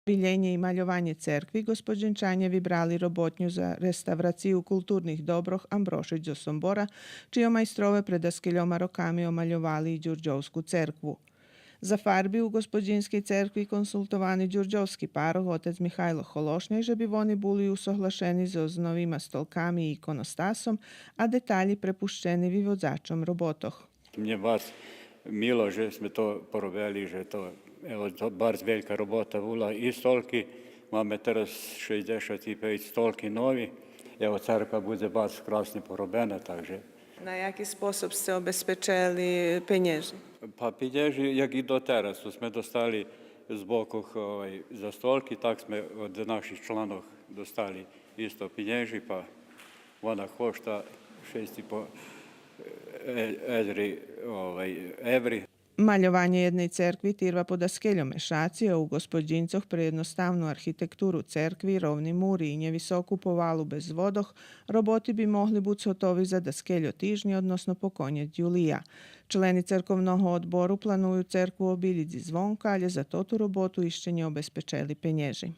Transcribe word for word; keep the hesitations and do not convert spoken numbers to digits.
Билєнє и мальованє церкви господїнчанє вибрали роботню за реставрацию културних доброх Амброшич зо Сомбора, чийо майстрове пред даскельома роками омальовали и Дюрдьовску церкву. За фарби у господїнскей церкви консултовани дюрдьовски парох, отец Михайло Холошнєй, же би вони були усоглашени зоз новима столками и иконостасом, а деталї препущени виводзачом роботох. Мнє барз мило же зме то поробели, же то, ево, то барз велька робота була. И столки, маме тераз шейдзешат и пейц столки нови. Ево, церква будзе барз красне поробена, так же. На яки способ сце обезпечели пенєжи? Па пенєжи, як и дотераз, то зме достали з бокох, овай, за столки, так зме од наших чланох достали исто пенєжи, па вона кошта шейсц и по, е, едри, овай, еври. Мальованє єдней церкви тирва по даскельо мешаци, а у господїнцох пре єдноставну архитектуру церкви, ровни мури и нєвисоку повалу без зводох, роботи би могли буц готови за даскельо тижнї, односно по конєц юлия. Члени церковного одбору планую церкву обилїц звонка, алє за тоту роботу ище нє обезпечели пенєжи.